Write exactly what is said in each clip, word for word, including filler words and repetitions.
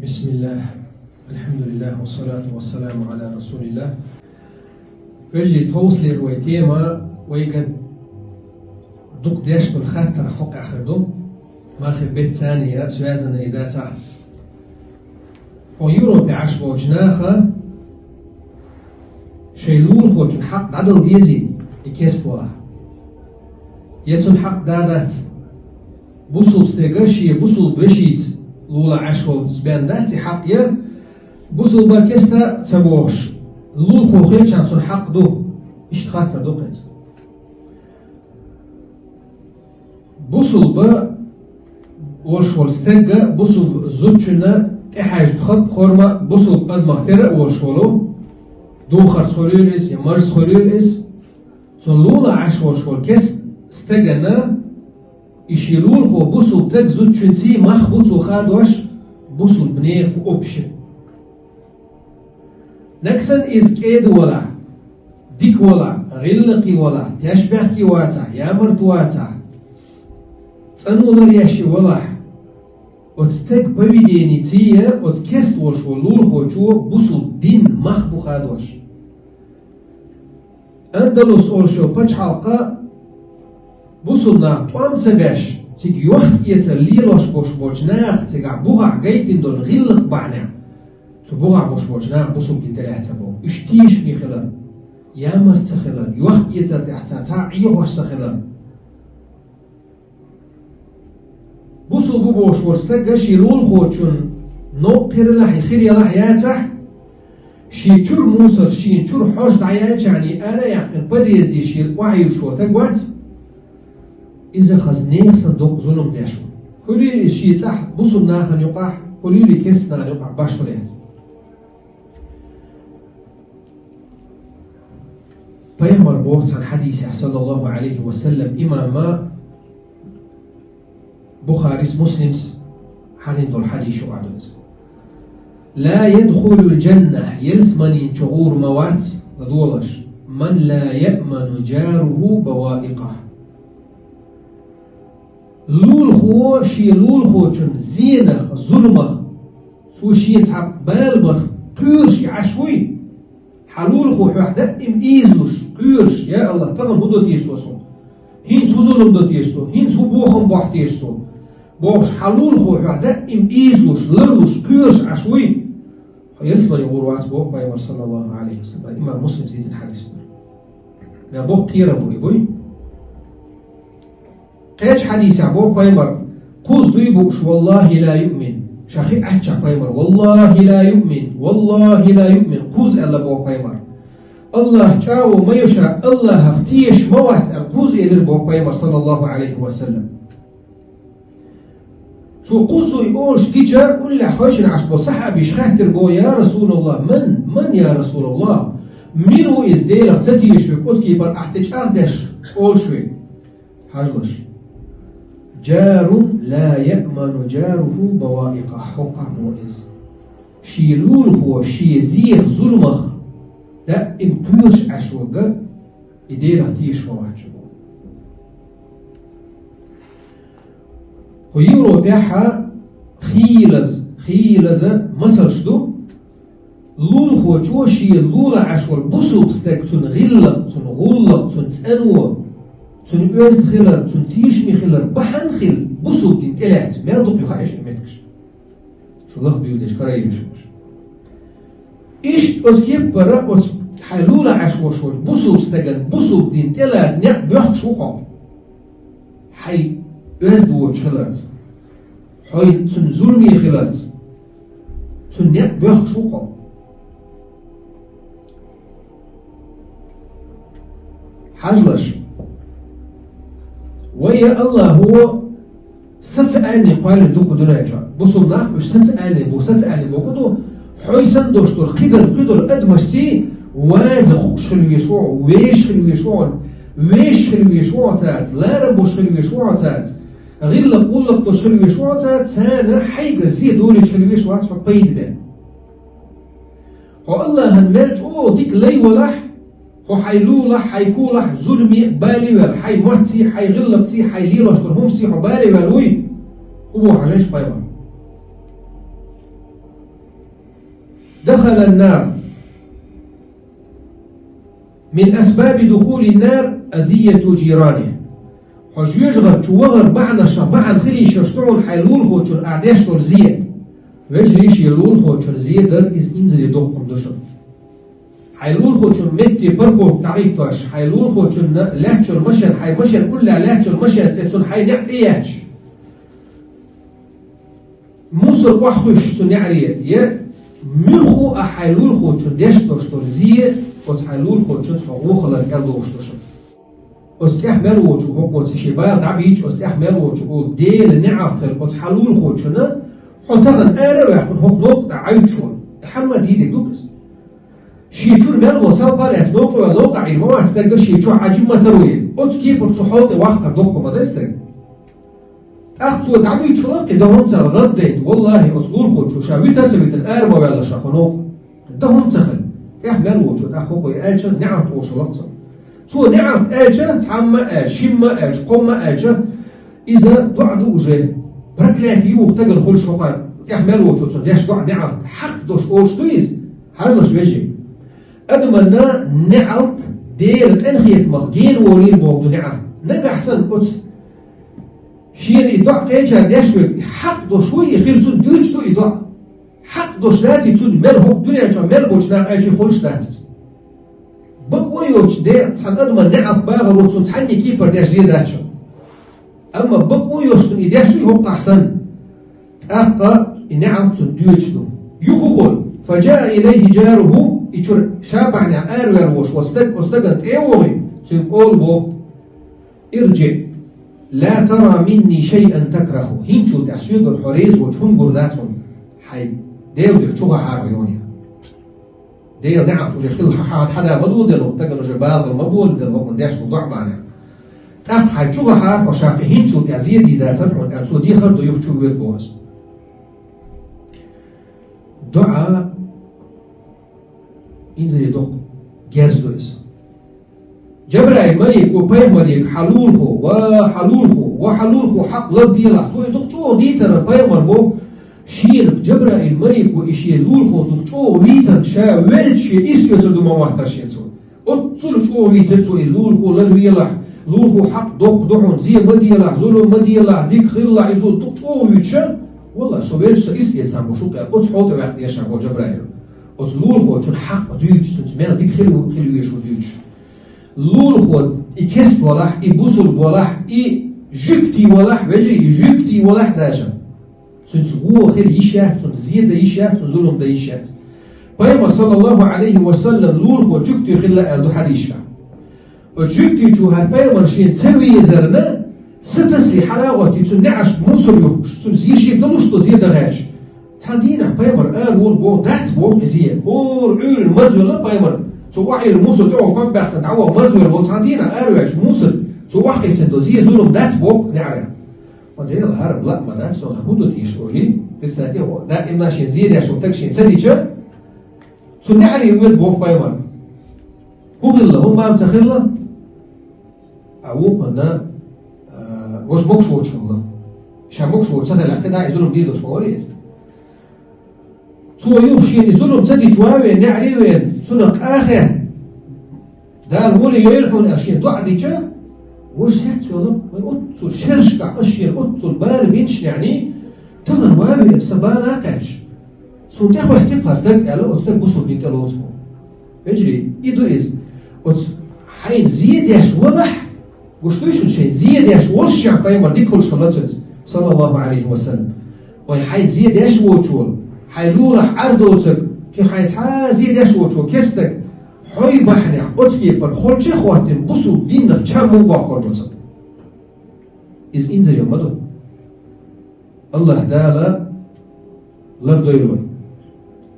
بسم الله. الحمد لله والصلاة والسلام على رسول الله. Вежарий, тховсалера вай тема, вайга дукха деш дола хаттар хьокъехь хир ду. Мархий беттаца а связанный дацахь. Хьо Европе Ӏаш болчу наха шайн лулахочун хьакъ дӀадала дезий, и кест валахь? Я цунна хьакъ да дац? Бусулба стега шен бусулба вешица лула Ӏаш волчу бен дац и хьакъ, я бусулба кеста ца бохуш, лулахо хилчахь цунна хьакъ ду? Иштта хаттар ду хӀинца. Бусулба волуш волу стегга бусулба зудчунна тӀехьаьжна хатта хӀорма бусулба адамах тера а волуш волу, духарца хуьлийла иза я марза хуьлийла иза, цунна лула Ӏаш волуш волу кест стегана, и шен лулахо бусулба стаг зудчуьнций мах бу цо хадош, бусулба нехан общин. Нагахь санна иза кӀеда валахь, дика валахь, гӀиллакхе валахь, тешнабехке вацахь, ямарта вацахь, цӀано лар еш и валахь, оцу стеган поведениций я оцу кест волуш волу лулахочо бусулба дин мах бу хадош. Андалус олуш йолу пачхьалкха бусулба нах тӀом ца беш, цига йохк-эцар лелош болуш болчу наха цигахь бухахь гайтина долу гӀиллакх бахьанехь, цу бухахь болуш болчу наха бусулба дин тӀелаьцна боху. Уьш тешаме хилар, ямарта ца хилар, йохк-эцар тӀехь царна цхьа а Ӏехош ца хилар. Бусулба бу бохуш волу стага шен лулахочун новкъа хир ялахь, хир ялахь яцахь, шен чуьра мусар шена чуьра хьожа дӀаяьлчахьана ара а яьккхина подъезде шена охьайуьйш волу стаг вац, иза хаза нехан санна доккха зулам деш ву. Хуьлийла иза шен цӀахь бусулба нахана юкъахь, хуьлийла керстанан юкъахь башхалла яц. Пайхамар боху цхьана хьадисехь, саллаллаху Ӏалайхи ва саллам, имама Бухарис, Муслимс хьахийна долу хьадис ю ду иза. «Ла ядхулул джанна», ялсаманин чу гӀур ма вац, ладогӀалаш, «ман ла яъману джаруху баваикъаху». Лулахо шен лулахочун зенах, зуламах, цо шен цхьа бала барх кхоьруш и Ӏаш вуй? Хьан лулахо хьох даим ийзалуш, кхоьруш: «Я АллахӀ, тахана хӀун до теша цо суна? ХӀинца хӀун зулам до теша цо? ХӀинца хӀун бохам бохьу теша цо?» бохуш, хьан лулахо хьох даим ийзалуш, ларлуш, кхоьруш Ӏаш вуй? Хьо ялсамане гӀур вац боху Пайхамар, саллаллаху Ӏалайхи ва саллам. Имам Муслимс дийцина хьадис ду. Мел боккха кхерам бу и, буй? Кхечу хьадисехь боху Пайхамар: «Кхузза дуй бууш, валлахи ла юъмин». Ша хи Ӏаччахь Пайхамар: «Валлахи ла юъмин, валлахи ла юъмин», кхузза аьлла боху Пайхамар. «АллахӀ чӀагӀо ма йо ша, АллахӀах тешаш ма вац», аьлла, кхузза элира боху Пайхамар, саллаллаху Ӏалайхи ва саллам. Цо кхузза и олуш гича, уллехь хевшина Ӏаш болу сахьабаш хаьттира боху: «Я РасулаллахӀ, ман, ман, я РасулаллахӀ? Мила ву иза Делах ца тешаш верг, оцу кепара ахь тӀе чӀагӀдеш олуш верг?» Хьажалаш. «Джарун ла яъману джаруху баваикъаху», хӀокхахь боху иза. Шен лулахо шен зех, зуламах даим кхоьруш Ӏаш верг, и Делах тешаш ма вац шу. Кху Европехь хийлаза, хийлаза масалш ду. Лулахочо шен лула Ӏаш волу бусулба стаг, цуьнан гӀиллакх, цуьнан гӀуллакх, цуьнан цӀано, цуьнан оьзда хилар, цуьнан тешаме хилар бахьана хилла, бусулба дин тӀелаьцна, мел дукха ю хаьа шуна меттигаш. Шу лаха дуьйладеш карайла шу. Иштта оцу кеппара оцу хьайн лула Ӏаш волуш волчу бусулба стагана бусулба дин тӀелаца некъ боьхкуш ву хьо. Хьайн оьзда воцуш хиларца, хьайн цуьнан зуламе хиларца, цуьнан некъ боьхкуш ву хьо. Хьажалаш. Вай, я АллахӀо, социальный кхоьллина ду кху дуьнен чохь. Бусулба нах уьш социальный бу, социальный боху ду. Хьой санна долуш долу кхидолу, кхидолу адамашций ваза хууш хила везаш ву хьо, вешаш хила везаш ву хьо, вешаш хила везаш ву хьо цаьрца, ларам беш хила везаш ву хьо цаьрца, гӀиллакх, гӀуллакх долуш хила везаш ву хьо цаьрца, царна хьайгара зе долуьйтуш хила везаш вац хьо пайда бен. Хьо АллахӀан мел чӀогӀа дика лай валахь, хьо хьайн лулахь, хьайн кулахь, зуламе а бале ваьлла, хьайн маттаций, хьайн гӀиллакхций, хьайн лелош долу хӀуманций хьо бале ваьлла вуй? ХӀун боху хьажийша Пайхамар? دخل النار. من أسباب دخول النار أذية جيرانه. Хьо жоьжахати чу вахара бахьанаш, бахьана хилийша ду хьуна хьай лулахочун ахь деш долу зе. Вежарий, шен лулахочун зе дар иза инзаре доккха хӀума ду шуна. Хьай лулахочун метте парковка дӀахӀиттош, хьай лулахочун лаьттачу машен, хьай машен уллехь лаьттачу машен тӀе цунна хьай неӀ тӀеетташ. Мусор охьахуьйсуш цу неӀаре, я муьлхха а хьай лулахочун деш долуш долу зе, оцу хьай лулахочун цхьа вон хилар кӀел дохуш ду шуна. Оцу тӀехь мел воцчу хӀокхо ца шен бала дӀабийча, оцу тӀехь мел воцчу олу Делан неӀалт хир оцу хьан лулахочунна, хьо тахана ара а ваьккхина хӀокху новкъа тӀе Ӏуьйчу волу. Хьан ма дийдиг ду иза? Шен чуьра мел волу салпа а лаьцна новкъа ваьлла, новкъа Ӏийр ма вац стаг, шен чохь Ӏаьржа ма таро. Оцу кепара цу хьол тӀе вахкар доккха ма дай стаг. ТӀаккха цо дӀабуьйчу хӀаллакхе, дан хӀунда ца гӀаддайна, валлахӀи, оцу лулахочо ша вуьтан а ца вуьтан, ара ма ваьлла ша хӀокху новкъа. Дан хӀунда ца хилла? ТӀехь мел воцчо, тӀаккха хӀокхо и аьлча, неӀалт оша лакха цунна. Цо неӀалт аьлча, цхьамма а аьлча, шимма а аьлча, кхомма а аьлча, иза доӀа ду уже. Проклятие ю хӀокху стагана хуьлуш хӀокху, тӀехь мел воцчо цунна деш доӀа, неӀалт. Хьакъ долуш олуш ду иза? Хьажалаш, вежарий. Адамна неӀалт Делан къинхетамах гена волийла бохург ду неӀалт. Нагахь санна оцу шена и доӀа кхечара деш верг, и хьакъ долуш вуй, и хила цунна дуьйцуш ду и доӀа. Хьакъ долуш дац и цунна, мел хӀокху дуьнен чохь мел болчу наха аьлча хуьлуш дац иза. Бакъо йоцчу декъа цхьана адамна неӀалт бахаро цунна цхьанне кепара деш зе дац шуна. Амма бакъо йоцчунна и деш вуй хӀокхахь санна, тӀаккха и неӀалт цунна доьдуш ду. Юха хӀун? فجاء إليه جاره, и чуьра ша бахьанехь араваьлла волуш волу стаг, оцу стагана тӀе а вогӀий, цуьнга олу боху: ارجع، لا ترى مني شيئا تكرهه. ХӀинцачул тӀаьхьа соьгара хьо реза воцчу хӀуманна гур дац хьуна, хьайн Делан дуьхьа чу гӀахьара хьо йоне. Делан неӀалт уже хилла хьан хьада ма доладелла, стагана уже бала ма боладелла, хӀокхунна деш долу доӀа бахьанехь. ТӀаккха хьайн чу гӀахьара хьо, ша кхин хӀинцачул тӀаьхьа зе дийр дацара хьуна, аьлла, цо дехар а до, юха чу воьду боху иза. ДоӀа инзаре доккха герз ду иза. Джабраил малико пайхамаре: «Хьан лулахо, ва хьан лулахо, ва хьан лулахо хьакъ ларделахь». Цо и дукха чӀогӀа дийцарна, пайхамар боху, шена Джабраил малико и шен лулахо дукха чӀогӀа вийцарна, ша велча шен исс оьцур ду ма моттара шена цо. Оццул чӀогӀа вийцира цо и лулахо ларвелахь, лулахо хьакъ доккха ду хьуна, зе ма делахь, зулам ма делахь, дика хилалахь, и ду дукха чӀогӀа вуьйцуш, валлахӀи, со велча сан исс эцна бу шуна аьлла, оцу хьол тӀе ваьккхина дешна боху Джабраила. Оцу лулахочун хьакъ дуьйцуш, цуьнца мел дика хила, хила везаш ву дуьйцуш. Лулахо и кест валахь, и бусулба валахь, и жуьгтий валахь, вежарий, и жуьгтий валахь даже, цуьнца гӀо хила йиш яц, цунна зе дан йиш яц, цунна зулам дан йиш яц. Пайхамар, саллаллаху Ӏалайхи ва саллам, лулахо жуьгтий хилла аьлла ду хьадисашкахь. Оцу жуьгтичо хӀара пайхамар шена ца везарна, са тасале хьала а гӀоттий, цуьнан неӀаршка мусор юхкуш, цунна зе шега далуш долу зе дан гӀерташ. Цхьана дийнахь пайхамар ара волу боху, дац боху и зе. ХӀора Ӏуьйранна марзвелла пайхамар. Цо охьайилла мусор тӀехула ког баьккхина дӀаваха марзвелла волу, цхьана дийнахь араваьлча мусор, цо охьакхиссина долу зе зулам дац боху неӀарехь. Ма Дела, хӀара лаа ма дац, со хӀун ду те иштта олий? Представьте, даимна шена зе деш волу стаг шена ца дича, цу неӀаре воьду боху пайхамар. ХӀун хилла, хӀун бан ца хилла? А вукхунна, а, важа могуш воцуш хилла. Ша могуш воцуш ца хилахь, кхидӀа и зулам дийр долуш ма вара иза. Цо юха шена и зулам ца дича ван а веана, неӀаре а веана, цунах къахетта, Дала волий йойла хьуна аьлла шена доӀа дича, важа сецвелла, вайн оццул шерашкахь аса шена оццул бала бинчу неӀний, тахана ван а веана, сан бала а кхаьчча, суна тӀехӀоьттира хӀара стаг аьлла, оцу стага бусулба дин тӀе лоцу боху. Вежарий, и ду иза. Оцу хьайна зе деш валахь, гуш дуй шуна, шайна зе деш волуш шен пайхамар дика хуьлуш хилла цуьнца, саллаллаху Ӏалайхи ва саллам. Вай хьайна зе деш воцуш волу, хьайн лулахь Ӏар доцург, кхин хьайна цхьа а зе деш воцуш волу кестаг, хьой бахьанехь оцу кепара холча а хӀоттина бусулба динах чам муха боккхур бу цунна? Иза инзаре ма ду. АллахӀ Дала лардойла вай.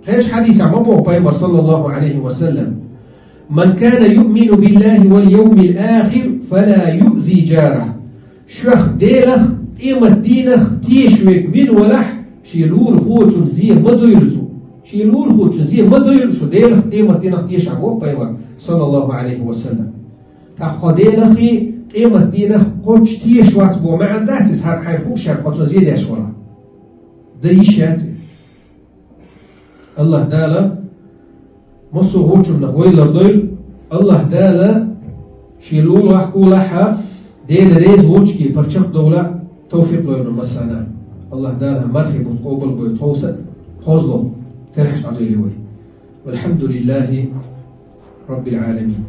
Кхечу хьадисехь ма боху пайхамар, саллаллаху Ӏалайхи ва саллам: «من كان يؤمن بالله واليوم الآخر فلا يؤذ جاره». Шух Делах, къематдийнах тешаш верг вина валахь, шен лулахочун зе ма дойла цо. Шен лулахочун зе ма дойла шу Делах, къематдийнах тешахь, боху пайхамар, саллаллаху Ӏалайхи ва саллам. ТӀаккха хьо Делахий, къематдийнах кхоччуш тешаш вац боху маьӀна дац иза, хӀара хьайна хууш, хьо цунна зе деш валахь? Дан йиш яц и. АллахӀ Дала массо а гӀочунах вай лардойла, АллахӀ Дала ший лулахь-кулахьа, Дела реза волча кепара чакхдовла товфикъ лойла массанена. АллахӀ Дала мархий бутт къобалбойла тховса, тхозлагӀа терхьаш Ӏодойла вай. والحمد لله رب العالمين.